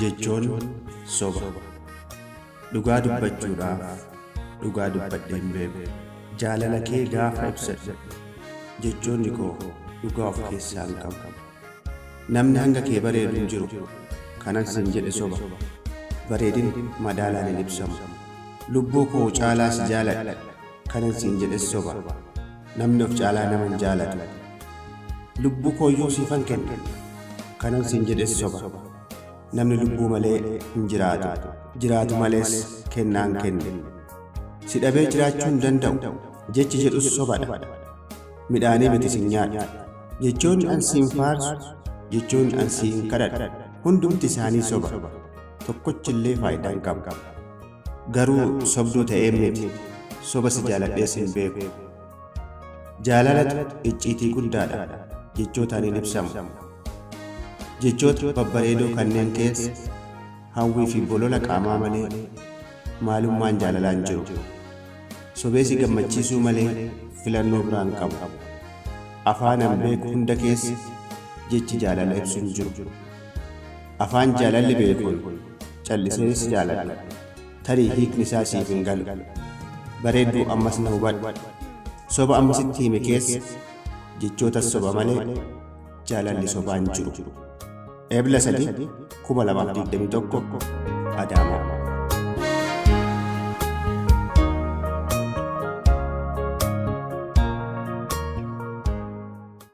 Jechoon soba. Dhugaa dubbachuudhaaf dhugaa dubbadhee hin beeku. Jaalala kee gaafa ibsadhu jechoonni koo dhugaa of keessaa hin qabu. Namni hanga kee bareedu hin jiru. Kanan siin jedhe soba. Bareedin madaalaan hin ibsamu. Lubbuu koo caalaa si jaaladha. Kanan siin jedhes soba. Namni of caalaa nama hin jaalatu. Lubbuu kooyyuu siifan kenna. Kanan siin jedhes soba. Namni lubbuu malee hin jiraatu. Jiraatu malees kennaan kenne. Si dhabee jiraachuu hin danda'u. Jechi jedhus sobadha. Midhaanii miti sin nyaadha. Jechoonni an siin faarsu, jechoonni an siin kadhadhu hundumti isaanii soba. Tokkochillee faayidaa hin qabu. Garuu sobduu ta'ee miti. Soba si jaaladhees hin beeku. Jaalalatu icciitii guddaadha. Jechootaan hin ibsamu. Jechoota babbareedoo kanneen keessa hawwii fi bolola qaamaa malee maalummaan jaalalaa hin jiru. Sobee si gammachiisuu malee filannoo biraa hin qabu. Afaan an beeku hunda keessa jechi jaalala ibsu hin jiru. Afaan jaalalli beekuun callisee si jaaladha. Tarii hiikni isaa siif hin galu. Bareedduu ammas na hubadhu. Soba ammasitti hime keessa jechoota soba malee jaalalli sobaa hin jiru. Ebla 3, 2021 Adaamaa.